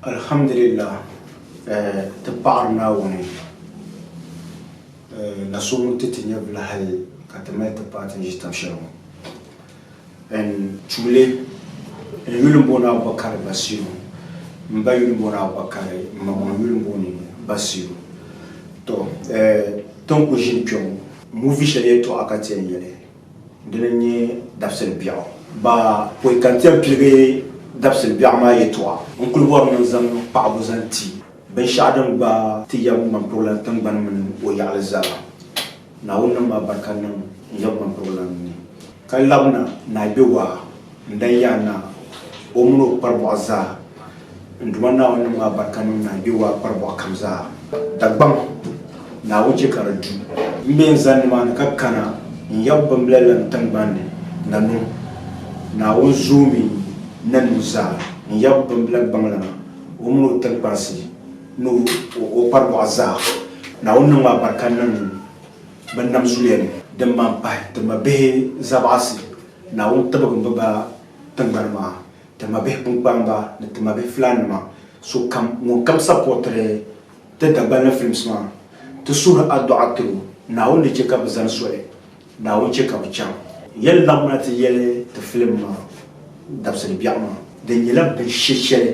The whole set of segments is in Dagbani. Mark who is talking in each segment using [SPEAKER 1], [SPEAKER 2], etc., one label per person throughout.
[SPEAKER 1] Alhamdulillah ti paɣiri Naawuni na so ŋun ti ti nyɛvili hali ka ti mali ti paai ti ni ʒi tab shɛli ŋɔ. N tuuli, n yuli m-booni Abubakari Basiru, m ba yuli m-booni Abubakari, m ma maŋ yuli m-booni Basiru. To ti ni kuli ʒini kpe ŋɔ, movie shɛli yɛltɔɣa ka ti yɛn yɛli. Dini n-nyɛ dabisili biɛɣu. Ba pɔi ka n ti yɛn piligi dabisili biɛɣu maa yɛtɔɣa, n kuli bɔri ni n zaŋ paɣibu zaŋ ti binshɛɣu din gbaai ti yab ŋmampirigu tiŋgbani mini o yaɣili zaa. Naawuni niŋm abarika niŋ n yab ŋmampirigu ni, ka labina ni a be waa n dan yaa naa, o mini o kparibɔɣu zaa. N Duuma Naawuni niŋm abarika niŋ ni a be waa kparibɔɣu kam zaa. Dagbaŋ, Naawuni chɛ ka di du. M be n zani nimaani ka kana n yab bimbila lan tiŋgbani ni Nanuŋ. Naawuni zoomi Nanuŋ zaa. N yab bimbila gbaŋlana, o mini o tiŋkpansi ni o kparibɔɣu zaa. Naawuni niŋm abarika niŋ bɛ nam zuliya ni. Din man pahi, ti mabihi Zabaɣisi, Naawuni tibigim bɛ ba tiŋgbani maa. Ti mabihi kpunkpaŋba ni ti mabihi fulaannima, sokam ŋun kam sapɔtiri ti Dagbanli films maa, ti suhiri adɔɣa tiri o, Naawuni di chɛ ka bɛ zani soli, Naawuni chɛ ka bɛ chaŋ. Yɛli laɣimna ti yɛli ti filim maa dabisili biɛɣu maa, di nyɛla binshɛ shɛli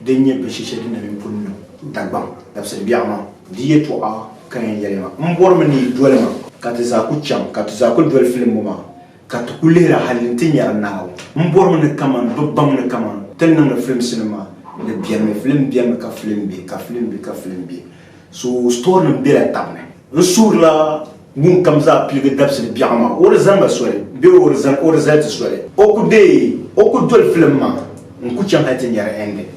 [SPEAKER 1] din nyɛ binshɛ shɛli din na mini pun niŋ Dagbaŋ dabisili biɛɣu maa. Di yɛtɔɣa ka yɛn yɛli ma, M bɔrimi ni yi doli ma ka ti zaa ku chaŋ, ka ti zaa kuli doli filim ŋɔ maa. Ka ti ku lihira hali nti nyari Naawuni. M bɔrimi ni kaman bɛ baŋ ni kaman ti ni niŋdi filimsi maa ni benimi, filim benimi ka filim be, ka filim be ka filim be. So story nim bela tab ni. N suhirila ŋunkam zaa piligi dabisili biɛɣu maa o di zani ma soli bee o di zani o di zali ti soli. O ku deei o ku doli filim maa n ku chaŋ hali ti nyari ending.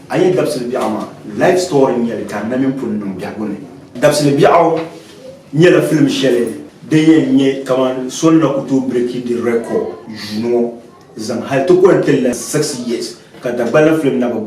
[SPEAKER 1] A nya dabisili biɛɣu maa life story n nyɛli ka di na mini pun niŋ biɛhigu ni. Dabisili biɛɣu nyɛla filim shɛli din yɛn nyɛ kamani so ni na ku tooi breaki di record yuuni ŋɔ zaŋ hali ti kɔŋ ti la 6 years ka Dagbani filim na bi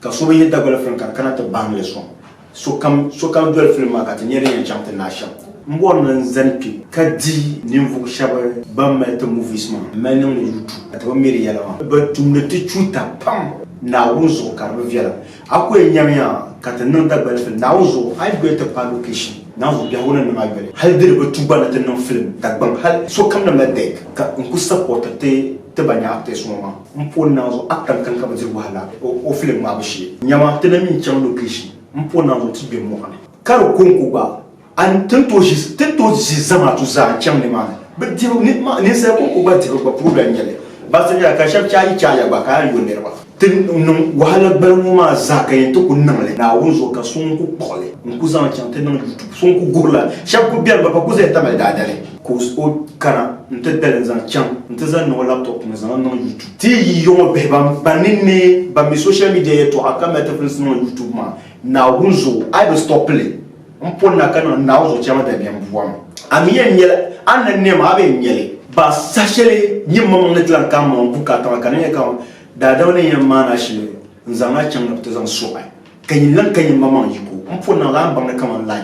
[SPEAKER 1] ka so bi nyɛ Dagbani filim ka di kana ti bahim li sɔŋ sokam sokam doli filim maa ka ti nyɛ din yɛn chaŋ ti naai shɛm. M bɔri ni n zani kpe ka di ninvuɣ shɛba ban mali ti movies maa m mali niŋdi YouTube ka ti bi mi di yɛla maa. Bɛ tumdi ti chuuta pam Naawuni zuɣu ka di bi viɛla. A ku yɛn nyamiya ka ti niŋ Dagbali filim Naawuni zuɣu a yi doli ti paai location Naawuni zuɣu biɛhigu ni niŋ a yoli hali di di bi tu gba ni ti niŋ filim Dagbaŋ hali sokam na mali dek ka n ku sapɔriti ti ti ba nya actors ŋɔ maa m po Naawuni zuɣu actor n kani ka bi diri wahala o filim ŋmaabu shee nyama ti na mi n chaŋ location m po Naawuni zuɣu ti gbe mɔɣuni ka di konko gba A ni ti ni tooi ʒi ti ni tooi ʒi zamaatu zaa n-chaŋ nimaani. Bɛ dibu ni ma ninsal kɔŋko gba dibu gba problem n-nyɛ li. Baŋsim nyɛla ka shɛba chaai yi chaai ya gba ka a yɛn yo niriba. Ti niŋ wahala gbali ŋɔ maa zaa ka yɛn ti ku niŋ li. Naawuni zuɣu ka so ŋun ku kpuɣi li n-ku zaŋ chaŋ ti niŋ YouTube. So ŋun ku guhiri la shɛba ku beni bɛ pa ku zaya tamali daadali ka o kana n-ti dali n-zaŋ chaŋ n-ti zaŋ niŋ o laptop ni n-zaŋ li niŋ YouTube. Ti yi yi ŋɔ bihi ban nini neei ban mi social media yɛltɔɣa ka mali ti filinsi niŋ YouTube maa Naawuni zuɣu a yi bi stop li M pun na ka niŋ Naawuni zuɣu chama dabiɛm bua mi. A mi yɛn nyɛla a ni na nɛma a bee n-nyɛli ba saha shɛli nyim maŋmaŋ ni ti lan ka m-maŋ bukaata maa ka di nyɛ kaman daadama ni yɛn maani a shili n-zaŋ a chaŋ ni bɛ ti zaŋ sɔɣi ka nyin lan ka nyim maŋmaŋ yiko. M pun niŋ la a ni baŋ ni kaman lai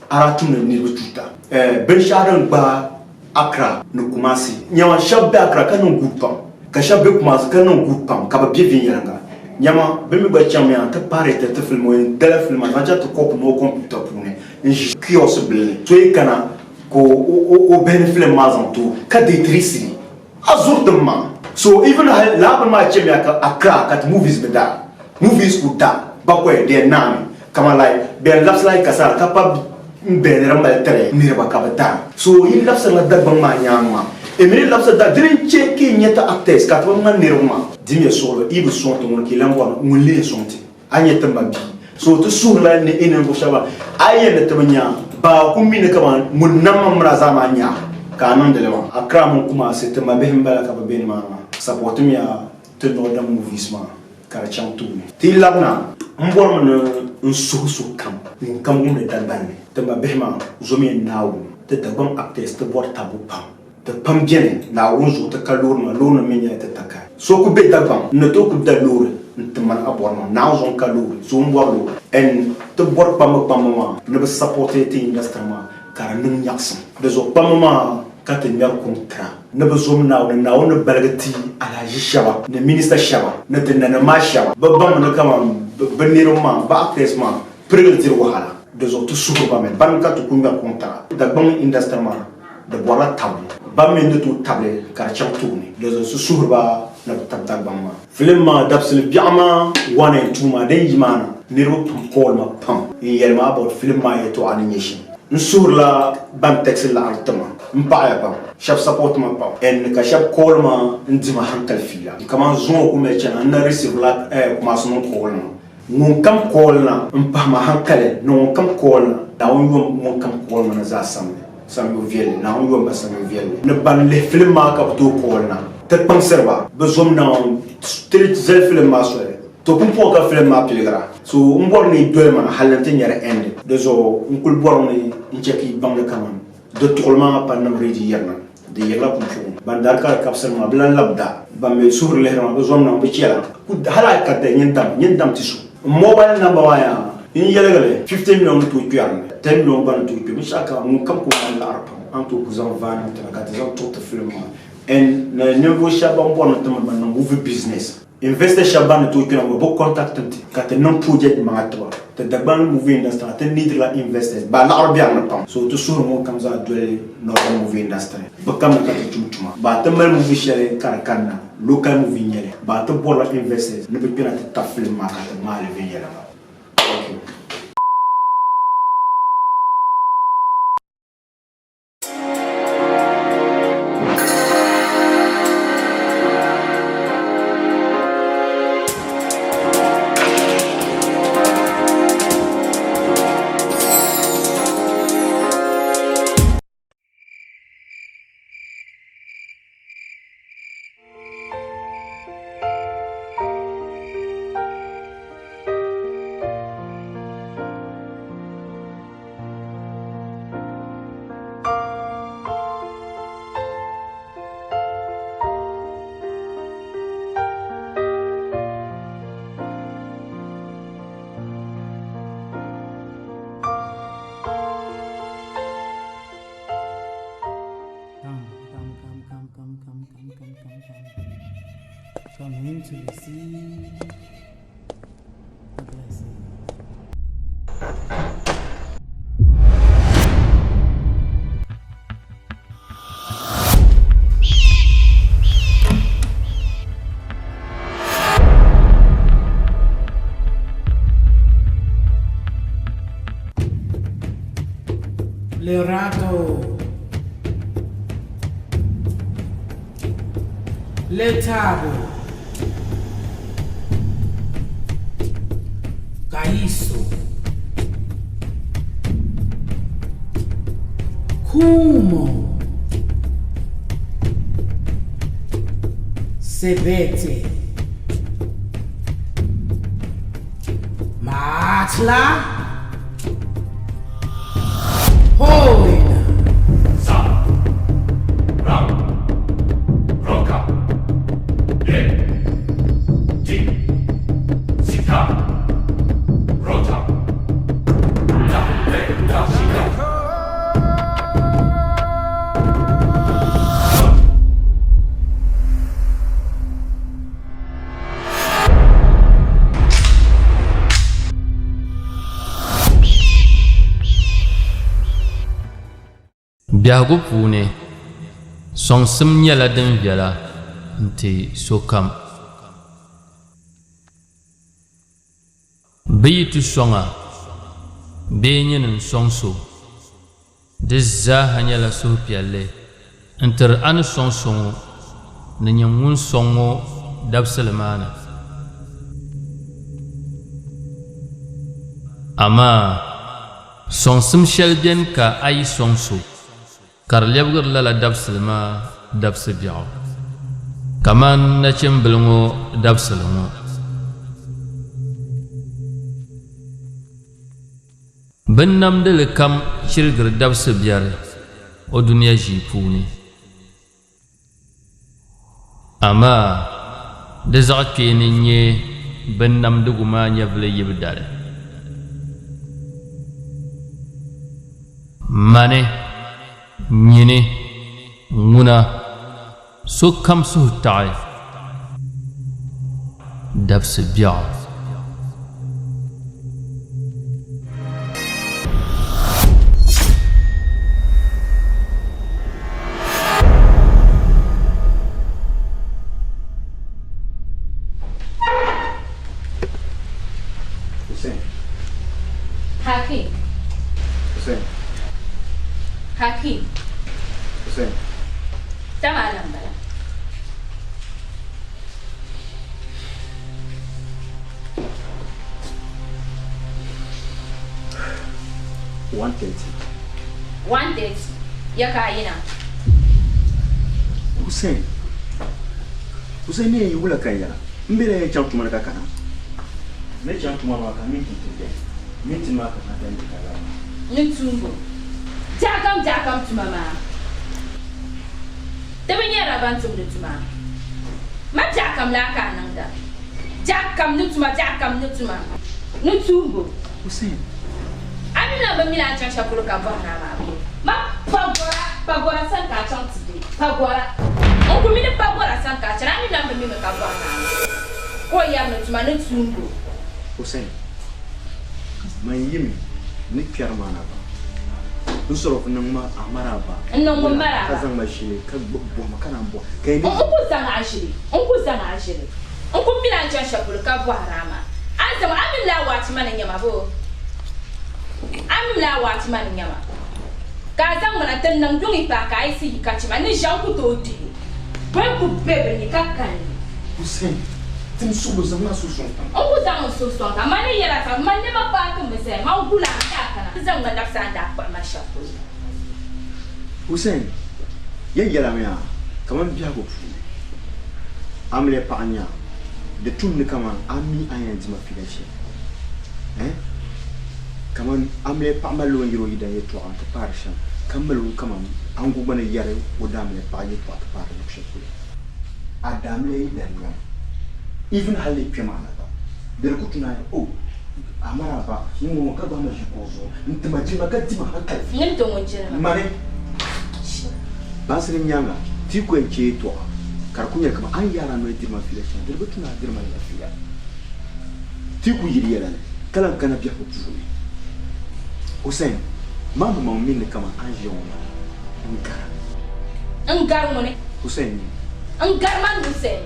[SPEAKER 1] a daa tumdi niriba tuuta. Binshɛɣu din gbaai Accra ni Kumasi. Nyama shɛba be Accra ka niŋ good pam ka shɛba be Kumasi ka niŋ good pam ka bɛ be viɛnyɛliŋga. Nyama bɛ mi gba chaŋmiya nti paari ti ti filim o yɛn dala filim maa zaŋ chaŋ ti copy ni o computer puuni n-ʒi kiosk bila ni. So yi kana ka o bihi ni filim maa zaŋ ti o ka deei 3 cedi. A zuri tim maa. So even hali laa bini maa chɛmiya ka Accra ka ti movies bi daa. Movies ku da bakɔi di yɛn naami kaman like bɛ yɛn labisila yi kasaara ka pa m bɛ ni di mali tiri niriba ka bɛ daa. So yi labisirila Dagbaŋ maa nyaaŋa maa e mi ni labisiri da dini n chɛ ka yi nya ti actors ka ti bi ŋmani niriba maa. Dimiya suɣulo yi bi sɔŋ ti ŋuni ka yi lan bɔri ni ŋun lee sɔŋ ti. A nyɛ ti mabia, so ti suhirila ni i ninvuɣ shɛba a yi yɛn ni ti bi nya ba ku mi ni kaman ŋun nam ma mini a zaa maa nya ka a niŋdi li maa. Accra mini Kumasi ti mabihi m-bala ka bɛ be nimaani maa. Sapɔtimiya ti Northern movies maa ka di chaŋ tooni. Ti yi labina, m bɔrimi ni n suhi sokam ŋunkam wumdi Dagbanli, ti mabihi maa, zomiya Naawuni, ti Dagbaŋ actors ti bɔri tabbu pam. Ti pam beni, Naawuni zuɣu ti ka loorinima, loorinima mi nyɛla ti takahi. So ku be Dagbaŋ n-ni tooi ku da loori n-ti mani a bɔri maa. Naawuni zuɣu n-ka loori, so m-bɔri loori. And ti bɔri kpamba kpamba maa ni bɛ sapɔti ti industry maa ka di niŋ nyaɣisim. Di zuɣu kpamba maa ka ti ŋmɛri kuŋ tira ni bɛ zom Naawuni, Naawuni ni baligi ti alahiʒi shɛba ni minista shɛba ni ti nanima maa shɛba. Bɛ baŋmi ni kaman. bɛ niriba maa, bɛ actors maa pirigili diri wahala. Di zuɣu ti suhiri ba mi, bani ka ti ku ŋmɛri kuŋ tara. Dagbaŋ industry maa di bɔrila tabili, ban mi ni tooi tabili ka di chaŋ tooni. Di zuɣu ti suhiri ba ni bɛ tabi Dagbaŋ maa. Film maa dabisili biɛɣu maa 1 and 2 maa din yi maa na, niriba pam call ma pam n-yɛli ma about film maa yɛltɔɣa ni nyɛ shɛm. N suhirila ban text laɣiri ti ma, m paɣiya pam, shɛba support ma pam and ka shɛba call ma n-di ma hankali fiila. Kaman zuŋɔ ku mali chana n na receive la Kumasi ŋun call ma. Ŋun kam call na m pahi ma hankali ni ŋun kam call na, Naawuni yom ŋun kam call ma na zaa samli, samyo viɛlli, Naawuni yom ba samyo viɛlli. Ni ban lihi film maa ka bɛ tooi call na ti kpaŋsiri ba, bɛ zom na ti zali film maa soli. To pumpɔŋɔ ka film maa piligira, so m bɔri ni yi doli ma na hali nti nya di end. Di zuɣu n kuli bɔrimi ni n chɛ ka yi baŋ li kaman di tuɣili maa pa niŋ ready yirina, di yirila pumpɔŋɔ. Ban dari ka di kabisiri maa, bɛ lan labi da. Ban mi suhuri lihiri maa, bɛ zom niŋ bɛ chɛla. Hali a ka dali nyin dam, nyin dam ti so. M mobile number maa yaa, n yɛligi li, 50 million ni tooi kpɛri ni, 10 million gba ni tooi kpɛ. Binshɛɣu kam, ŋun kam ku mali laɣiri pam, a ni tooi ku zaŋ vaai niŋ ti na ka ti zaŋ tuɣi ti film maa. And ni ninvuɣ shɛba ban bɔri ni ti mini ba niŋ movie business. Investor shɛba ban ni tooi kpɛna ŋɔ bɛ contact ti ka ti niŋ project maŋa tiba. Ti Dagbani movie industry maa ti need la investors ba laɣiri biɛri ni pam so ti suhiri ŋun kam zaa doli northern movie industry bɛ kamina ka ti tum tuma. Ba ti mali movie shɛli ka di kanna local movie n nyɛli ba ti bɔrila investors ni bɛ kpɛna ti tabi film maa ka ti maali viɛnyɛliŋga. Thank you.
[SPEAKER 2] Come, come, come, come, come, come, come, come, come, come. Come into the sea. A blessing. Lerato. Lethabo. Kagiso. Khumo. Sebete. Matla. Hoina.
[SPEAKER 3] Sa. Ra. Roka. Le. Ti. Sika. Rota. Ta. Le. Ta. Sika.
[SPEAKER 4] Biɛhigu puuni, sɔŋsim nyɛla din viɛla n-ti sokam. Bɛ yi ti sɔŋ a bee nyini n-sɔŋ so, di zaaha nyɛla suhupiɛlli n-tiri a ni sɔŋ so ŋɔ ni nyin ŋun sɔŋ ŋɔ dabisili maa ni. Amaa sɔŋsim shɛli beni ka a yi sɔŋ so, ka di lɛbigiri lala dabisili maa dabisi biɛɣu, kamani nachimbili ŋɔ dabisili ŋɔ. Binnamdili kam chirigiri dabisi biɛri o dunia ʒii puuni. Amaa di zaɣ kpeeni n-nyɛ binnamdigu maa nyɛvili yibu dali. Mani, nyini, ŋuna, sokam suhu taɣi dabisi biɛɣu.
[SPEAKER 5] Hakim.
[SPEAKER 1] Hussein.
[SPEAKER 5] Hakim.
[SPEAKER 1] Hussein.
[SPEAKER 5] Tama nan bala.
[SPEAKER 1] 1:30.
[SPEAKER 5] 1:30. Ya ka a yina.
[SPEAKER 1] Hussein. Hussein ne ye wula ka n yɛla. N be la yɛn chaŋ tuma ni ka kana. N ni chaŋ tuma maa ka minti ti beni. Minti maa ka na dan di ka lala.
[SPEAKER 5] Ni tumbu. Biɛɣukam biɛɣukam tuma maa. Ti bi nyarila ban tumdi tuma. Ma biɛɣukam laa ka a niŋda. Biɛɣukam ni tuma, biɛɣukam ni tuma. Ni tumbu.
[SPEAKER 1] Hussein.
[SPEAKER 5] A mi lan bi mi ni a ni chaŋ shɛli polo ka bɔhiri a maa bee? Ma pagɔra, pagɔra sani ka a chaŋ ti be. Pagɔra. N ku mi ni pagɔra sani ka a chana, a mi lan bi mi mi ka bɔhiri a maa. Ka o yɛri ni tuma ni tumbu.
[SPEAKER 1] Hussein, Man yimi ni kpɛri ma na ba. N sɔrɔ ku niŋ ma a maraaba.
[SPEAKER 5] N niŋ ŋun maraaba.
[SPEAKER 1] Ka zaŋ ma ʒili ka gbubi bɔhima ka naan bɔhi ka yi ni.
[SPEAKER 5] N ku zaŋ a ʒili, n ku zaŋ a ʒili. N ku mi ni a ni chaŋ shɛli polo ka bɔhiri a maa. A ni zaŋ a mini lala waachi ma ni nya ma boo? A mini lala waachi ma ni nya ma. Ka a zaŋ ma na ti niŋ yuŋ yi paai ka a yiɣisi yi ka chɛ ma. N ni ʒiɛm ku tooi dihi bɛ ku be bɛ ni ka kalinli.
[SPEAKER 1] Hussein, Tim suɣulo zaŋ a suhu sɔŋ tam.
[SPEAKER 5] N ku zaŋ n suhu sɔŋ tam. Man ni yɛl a ka man nɛma paaki mi zaya, man gul a ka a kana ti zaŋ ma labisi a ni daa kpuɣi ma shɛm polo.
[SPEAKER 1] Hussein, Yɛn yɛlimi a kaman biɛhigu puuni, amiliya paɣa n-nyɛ a, di tum ni kaman a mi a ni yɛn di ma fiila shɛm. Eh? Kaman amiliya paɣa malila o ni yɛri o yidan yɛtɔɣa nti paari shɛm, ka mali o kaman aŋgo gba ni yɛri o daamiliya paɣa yɛtɔɣa ti paari luɣ shɛli polo. A daamiliya yidan nyam, even hali ni kpɛma na gba, di di ku tu naai, oh, a mali a ba ŋ-ŋɔ ka gbahi ma ʒi kuɣu zuɣu n-ti ma jilima ka di ma hankali.
[SPEAKER 5] Nyini ti ŋun jilima.
[SPEAKER 1] Mani, baŋsi ni nyaaŋa, ti yi ku yɛn chɛ yɛtɔɣa ka di ku nyɛli kaman a ni yaari a noli diri ma fiila shɛm, di di bi tu ni a diri ma lala fiila. Ti ku yili yɛla ni ka lan kana biɛhigu puuni. Hussein, Man bi maŋ mini ni kaman a ni ʒiya ŋɔ maa n-gari.
[SPEAKER 5] N-gari ŋuni?
[SPEAKER 1] Hussein nyini.
[SPEAKER 5] N-gari man Hussein.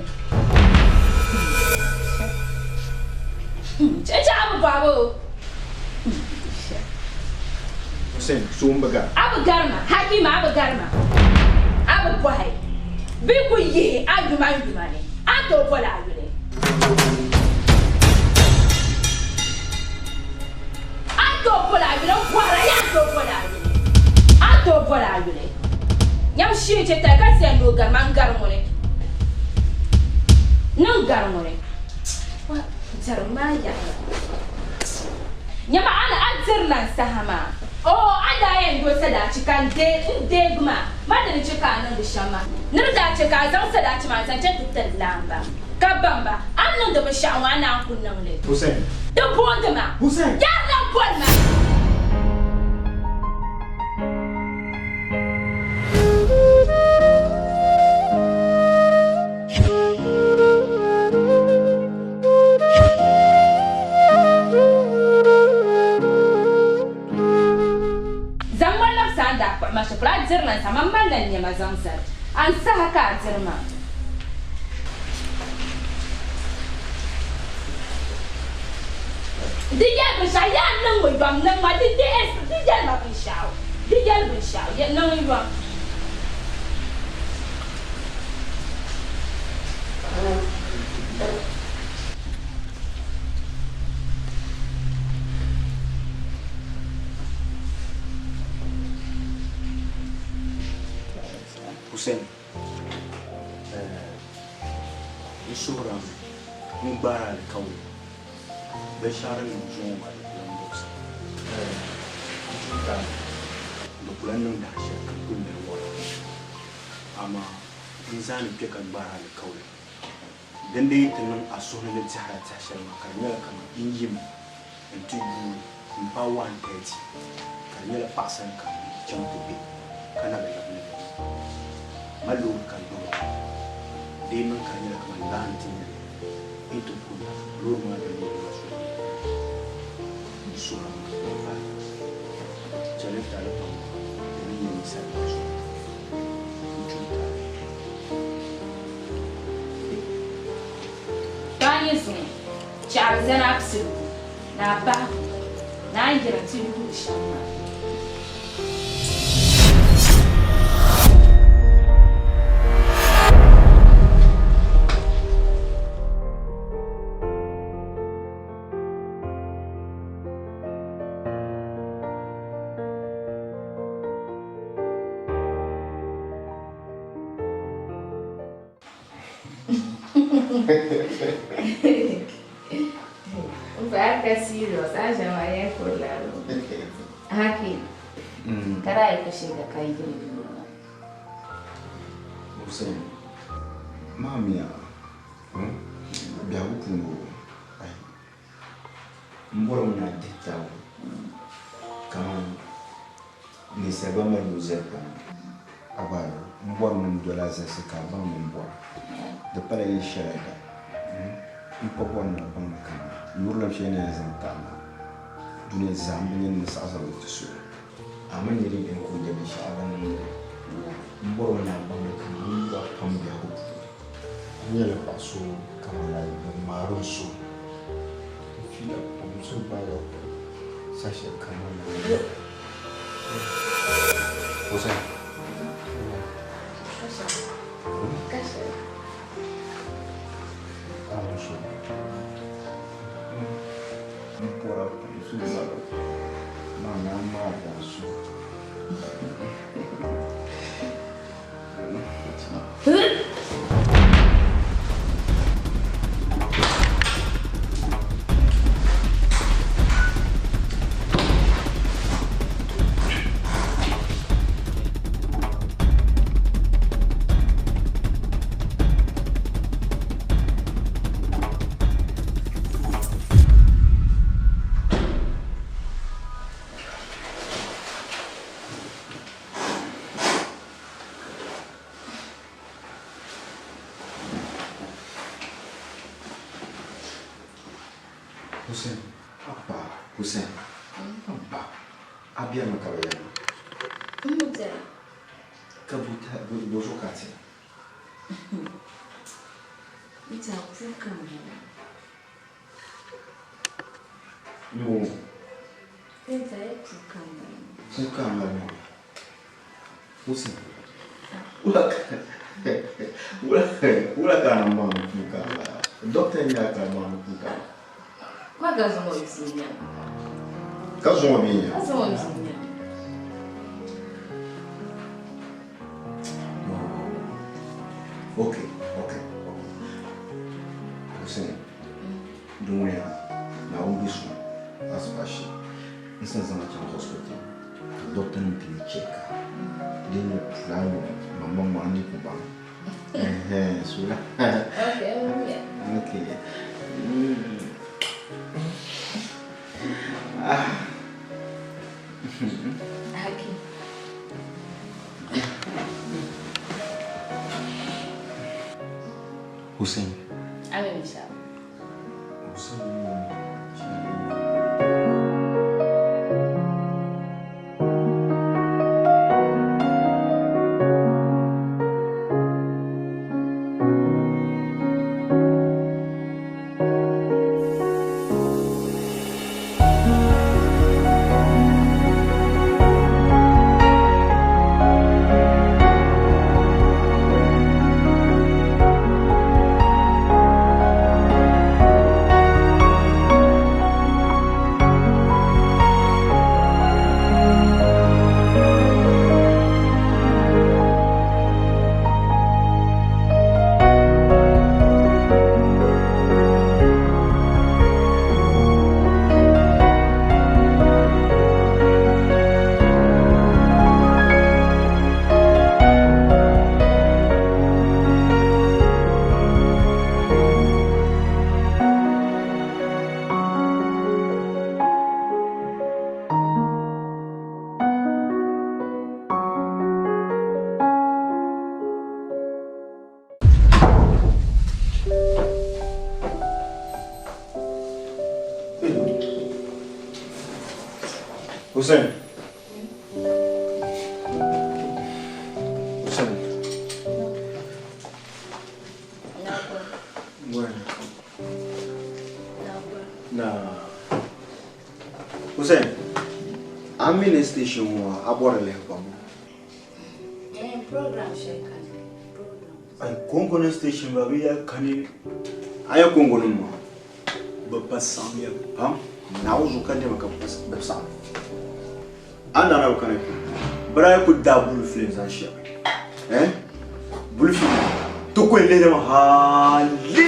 [SPEAKER 5] Chɛ a bi bɔhi ba o.
[SPEAKER 1] Hussein, so m-bi gari.
[SPEAKER 5] A bi gari ma, Hakima, a bi gari ma. A bi bɔhi. Bɛ ku yihi a yuma n yuma ni, a ni tooi boli a yuli. A ni tooi boli a yuli, n bɔhira yaa ni tooi boli a yuli. A ni tooi boli a yuli. Nyam shee chɛ tali ka siya ni o gari ma, n gari ŋuni. Ni n gari ŋuni. Wa, diri maa yaɣiya. Nyama a ni a dirila n saha maa. Oo, a daa yɛn yo sadaachi ka n deei, n deegi maa. Ma di ni chɛ ka a niŋdi shɛm maa. Ni di daa chɛ ka a zaŋ sadaachi maa n-zaŋ chaŋ ti tiri laamba, ka baŋ ba a ni niŋdi binshɛɣu ŋɔ, a naan ku niŋ li.
[SPEAKER 1] Hussein.
[SPEAKER 5] Di boondi ma.
[SPEAKER 1] Hussein.
[SPEAKER 5] Yaa lan boli ma. Zaŋ ma labisi a ni daa kpuɣi ma shɛli polo, a dirila n saha, man malila n nɛma zaŋ zali a n saha ka a diri ma. Di yɛli binshɛɣu, yaa niŋmi yom, niŋ ma di di di yɛli ma binshɛɣu, di yɛli binshɛɣu, ya niŋ yom.
[SPEAKER 1] Hussein, n suhiri a mi n gbaari alikauli binshɛɣu din niŋ zuŋɔ maa di kula m-buɣisi. N tuhi di kula niŋ dahin shɛli ka n kuli mali wɔra. Amaa n zaani kpe ka gbaari alikauli. Din dii yi ti niŋ a suhu ni ni tɛhiri a tɛha shɛli maa, ka di nyɛla kaman n yimi nti yuui m-paai 1:30, ka di nyɛla paɣa sani ka n chaŋ ti be ka na bi labi ni bɛ ma loori ka n loori maa dii niŋ ka di nyɛla kaman laa nti nya li n ti kuna loori maa din loori maa soli n suhiri mi ka paai chɛli tali pam di ni nyɛ ninsal maa zuɣu n tum taali.
[SPEAKER 5] Ka a nyɛ zuŋɔ chɛɣiri zani a piligu ni a bahigu. Naan yiri nti yuuni shɛm maa. Ba ka serious, a ʒɛma yɛn kurila Haki, kada yi ka shee ka ka yi yiri yuuni.
[SPEAKER 1] Hussein, maamiya, biɛhigu puuni o, m bɔrimi ni a dihi tabu kaman ninsal gba mali o zalikpana. Abayo, m bɔrimi ni n doli a zalisi ka a baŋ ni m bɔra. Di pala yɛl shɛli da. M pa bɔri ni a baŋ ni kaman yurilim shɛli ni yɛn zaŋ ti a maa, dunia zaa m bi nya ni saɣi zaŋ li ti so. A mi ni di beni ka o je binshɛɣu din niŋdi li. M bɔrimi ni a baŋ ni kaman n yu a pam biɛhigu puuni. N nyɛla paɣ so kaman like bɛ ŋmaari n so. N fiila pam, n suhu gbaagi a pam saha shɛli kam a ni niŋ li. Hussein. A mi so. M bɔra pam, n suhu gbaagi a pam. Maa ni a maari a suhu. Hussein, Abba, Hussein, Abba, a biɛrimi ka bi yɛli ma.
[SPEAKER 5] M bi biɛra.
[SPEAKER 1] Ka bo zuɣu ka a ti?
[SPEAKER 5] N tɛha puu ka m bɔŋɔ.
[SPEAKER 1] M bɔŋɔ.
[SPEAKER 5] N tɛha puu ka m bɔŋɔ.
[SPEAKER 1] Puu ka a mali maa. Hussein, wula ka a niŋ baŋ ni puu ka a mali? Doctor n-nyɛ a ka a baŋ ni puu ka a mali.
[SPEAKER 5] Ma ka zaŋ o bia nya.
[SPEAKER 1] Ka zaŋ o bia nya?
[SPEAKER 5] Ka zaŋ o bia nya.
[SPEAKER 1] No. Okay, okay, okay. Hussein, di ŋuniya Naawuni bi su asibashi n san zaŋ a chaŋ hospital ka doctor nim ti yi check a di nyɛ pula nyɛ maŋmaŋ maa ni ku baŋ. Ɛhɛn, so la.
[SPEAKER 5] Okay, yeah.
[SPEAKER 1] Okay. Ah.
[SPEAKER 5] Haki.
[SPEAKER 1] Hussein.
[SPEAKER 5] Amin inshallah.
[SPEAKER 1] Hussein. Hussein. Hussein. Bueno. Na. Hussein, a mi ni station ŋɔ a bɔri lihi pam.
[SPEAKER 5] Eh, program shɛli kani. Program.
[SPEAKER 1] Ai, Kongo station ba bi ya kani. A ya Kongo nim maa bi pa saɣimya pam. Naawuni zuɣu ka nɛma ka bi saɣim. A nana bi kana kpe. Bɛ daa yi ku daa bulufili n-zaŋ shɛbi. Eh? Bulufili ti ku yɛn lihirimi hali.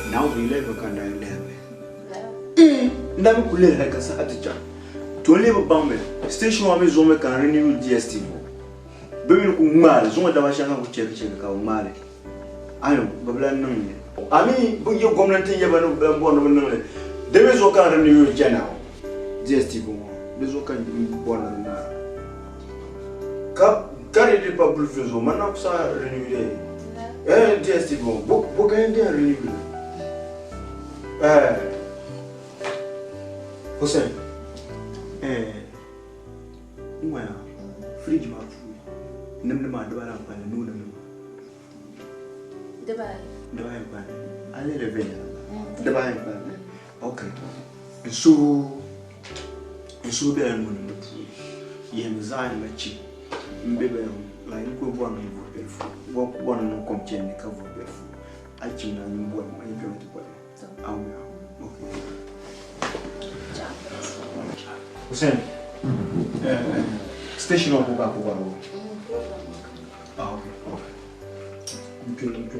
[SPEAKER 1] Naawuni zuɣu yi lahi bi kana daa yi lihiri li. Eh, n daa mi ku lihiri hali ka saha ti chaŋ. To n lee bi baŋ mi, station maa mi zuɣumi ka n renew DSTV. Bɛ mi ni ku ŋmaai li, zuŋɔ daba shɛli ka n ku chɛki chɛki ka bɛ ŋmaai li. Ayo, bɛ bi lahi niŋ li. A mi bɛ yi gomnanti n-yɛ ba ni bɛ lahi bɔri ni bɛ niŋ li, di mi zuɣu ka n renew chana DSTV ŋɔ, di zuɣu ka n bɔri ni n naai. Ka ka di di pa bulufili zuɣu, man na ku saɣi renew li. Eh, DSTV ŋɔ, bo bo ka yɛn di renew li? Eh, Hussein, eh, n ŋɔya fridge maa puuni nimdi maa dibaa lahi kpalim nuu nimdi maa.
[SPEAKER 5] Dibaayi.
[SPEAKER 1] Dibaayi n-kpalim. A lihiri viɛnyɛliŋga. Dibaayi n-kpalim. Ok. N suhu n suhu bela nuu nimdi puuni. Yihimi zaɣ yini chim m be bɛ like n kuli bɔri ni n vuhi bilifu. N bɔri ni n niŋ kom chɛndi ka vuhi bilifu. A yi chim na nyin boli ma, nyin kpɛmi ti boli ma. Hussein, station wa kuka kuka wo. Ah, okay, okay. Mkwe, mkwe.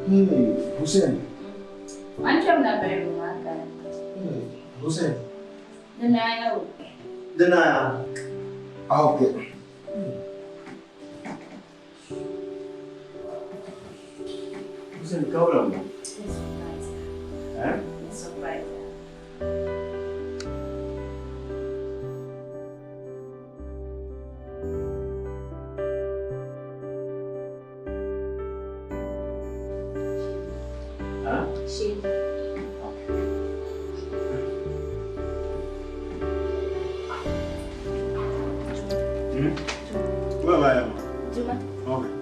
[SPEAKER 1] Hey, Hussein. Hey, Hussein. Dinaya. Ah, okay. Hussein, kawla mo. Eh?
[SPEAKER 5] Surprise.
[SPEAKER 1] Huh?
[SPEAKER 5] She.
[SPEAKER 1] Hmm? Where am I?
[SPEAKER 5] Juma.
[SPEAKER 1] Okay.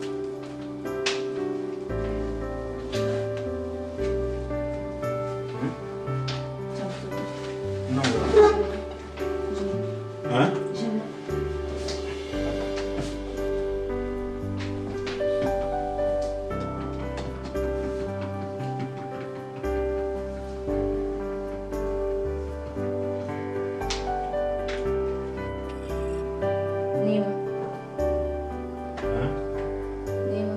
[SPEAKER 1] No. Huh?
[SPEAKER 5] Juma. Nima.
[SPEAKER 1] Huh?
[SPEAKER 5] Nima.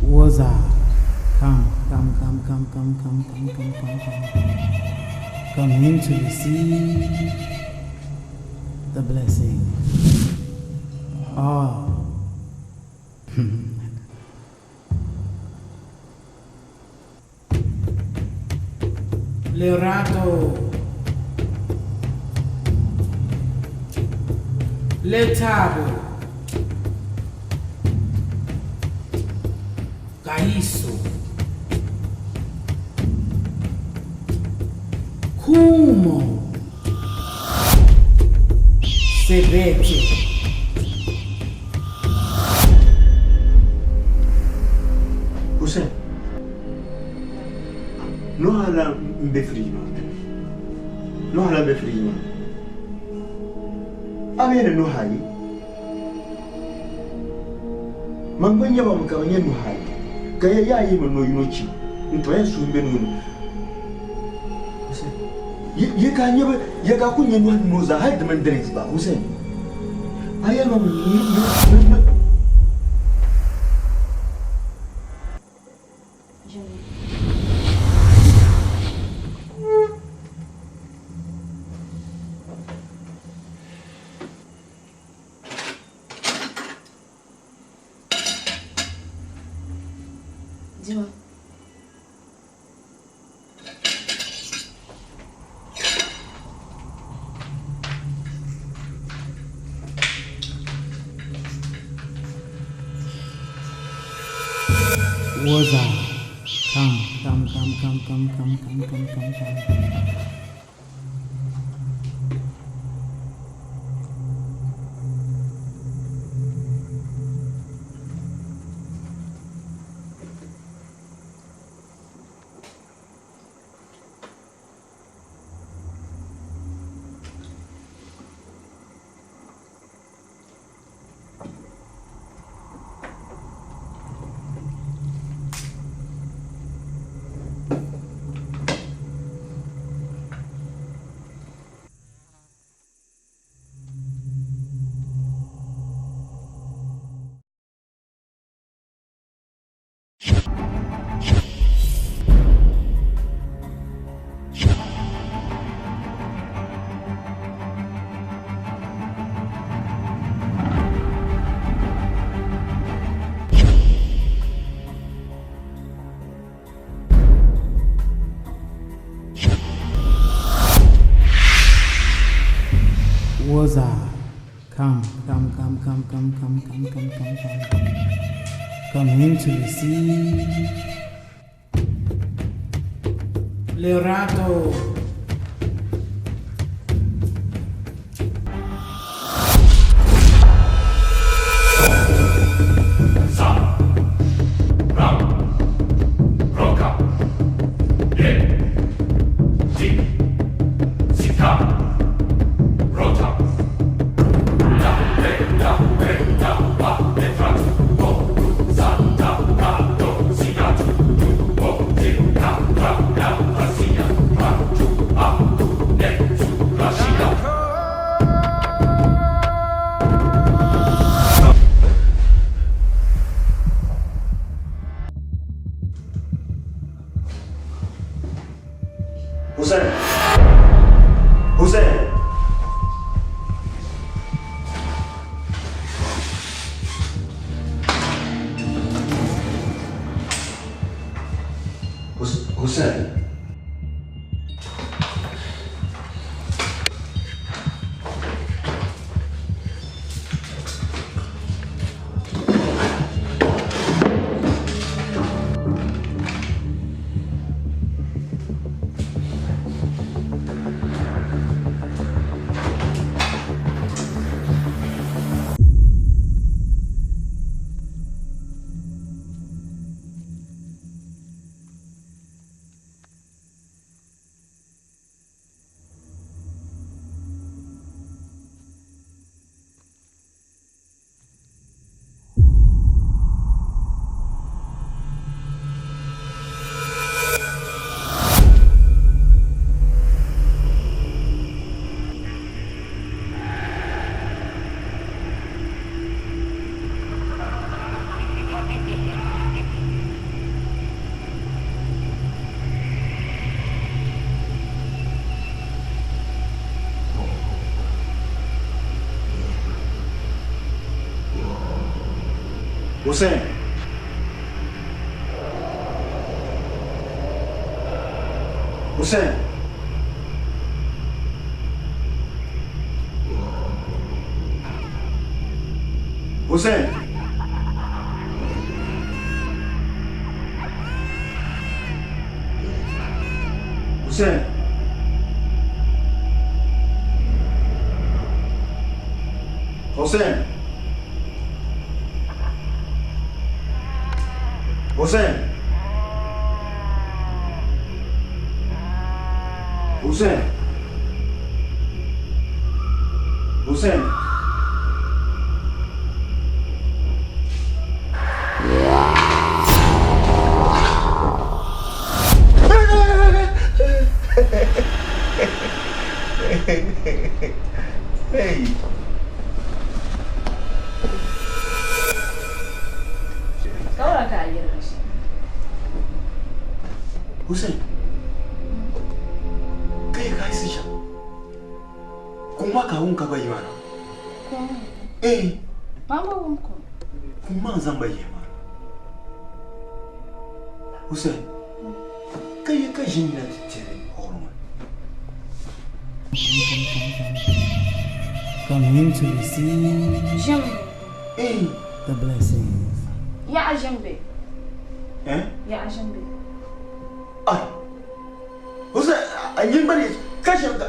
[SPEAKER 2] Woza, come, come, come, come, come, come, come, come, come, come, come. Come in to receive the blessing. Ah. Lerato. Lethabo. Kaiso. Kumo. Sebete.
[SPEAKER 1] Hussein. No hala n be fridge maa ni. No hala n be fridge maa ni. A mi ni nuhi ayi. Man gba nyɛ ba mi ka bɛ nyɛ nuhi ayi. Ka ya yaa yi mini no yino chi n-to yɛn suhi m-be nuu ni. Ye ka a nya ba, ya ka a ku nya nɔhi ni ŋɔ zaa hal di mini drinks gba. Hussein, a yɛli ma mi ni, ni, ni, ni.
[SPEAKER 5] Dima.
[SPEAKER 2] Woza, come, come, come, come, come, come, come, come, come, come, come. Woza, come, come, come, come, come, come, come, come, come, come, come. Come in to receive. Lerato.
[SPEAKER 3] Sa, Ram, Roka, Ye, Ti, Sika, Rota, Da, Le, Da, Re, Da, Ba, Le, Tra, Go, Ru, Sa, Da, Ra, Do, Si, Ga, Tu, Du, Bo, Ti, Ka, Ra, Na, Ra, Si, Ya, Ra, Chu, A, Ku, Ne, Su, Ra, Shi, Ga.
[SPEAKER 1] Hussein! Hussein! Hussein! Hussein! Hussein! Hussein! Hussein! Hussein! Hussein! Hussein! Hussein!
[SPEAKER 6] Hey.
[SPEAKER 5] Ka wula ka a yirigi shɛm?
[SPEAKER 1] Hussein, kai ka yi shɛm? Kuma ka wum ka gba yi maa na?
[SPEAKER 5] Kum.
[SPEAKER 1] Eh.
[SPEAKER 5] Maa bi wum kum.
[SPEAKER 1] Kum maa n-zaŋ ba yihi maa. Hussein, ka yi ka ʒini na ti tiri ɔɣiri ŋɔ?
[SPEAKER 2] Come in to receive
[SPEAKER 5] Ʒim.
[SPEAKER 1] Eh.
[SPEAKER 2] the blessings.
[SPEAKER 5] Yaɣa ʒim be.
[SPEAKER 1] Eh?
[SPEAKER 5] Yaɣa ʒim be.
[SPEAKER 1] Ai. Hussein, a nyin gba ni ka ʒim ka.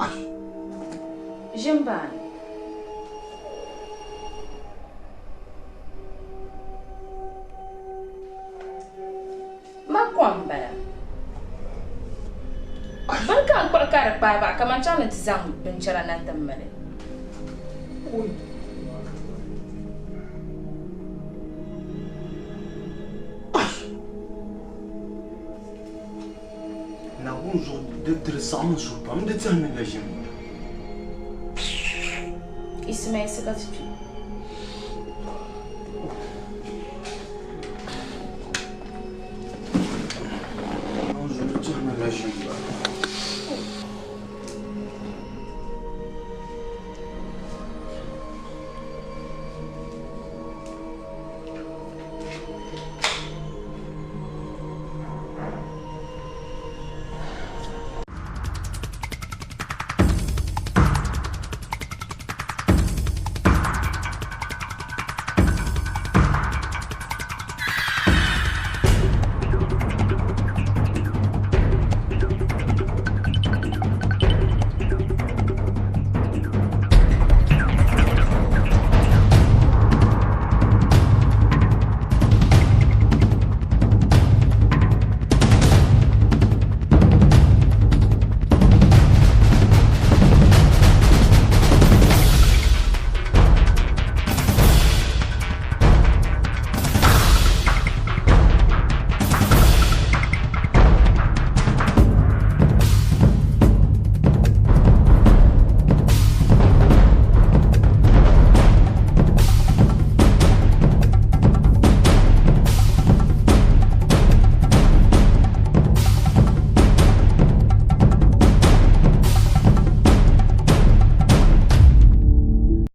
[SPEAKER 1] Ai.
[SPEAKER 5] Ʒim baani. Ma kom m-bala. Bini ka n kpuɣi ka di kpaai baɣa kaman chaŋ ni ti zaŋ binchɛra na ti mali.
[SPEAKER 1] Naawuni zuɣu di tiri saɣim n suhu pam, di tɛhimi la ʒim.
[SPEAKER 5] Ismail ka ti kpi.